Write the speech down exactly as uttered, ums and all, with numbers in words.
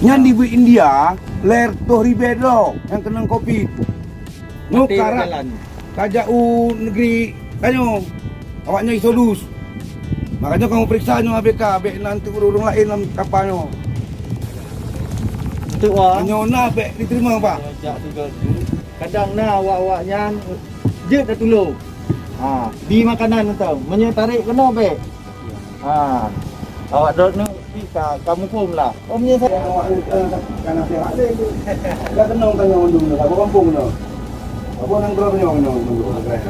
Nyan di buet India, lhèe reutôh ribèe droe nyang keunong covid. Nyoe karab ka jak u neugri tanyoe, awaknyan Exodus. Makajih kamoe peuriksa nyoe A B K, bèk na eunteuk ureueng laén lam kapal nyoe. Eunteuk, Wak. Nyoe na bèk jiteurimong, Pak. Jak sigoe teuk. Kadang na awak-awak nyan jeuet tatulông. Ha, bri makanan mantong. Meunyoe tarek keunoe bèk. Ha. Awak droeneuh pih ka, ka muphom lah. Oh, meunyoe sa- Awak, eh, ka nasihat lé. Ka keunong tanyoe mandum, saboh gampông nyoe. Saboh nanggroe nyoe, nyoe, nyoe.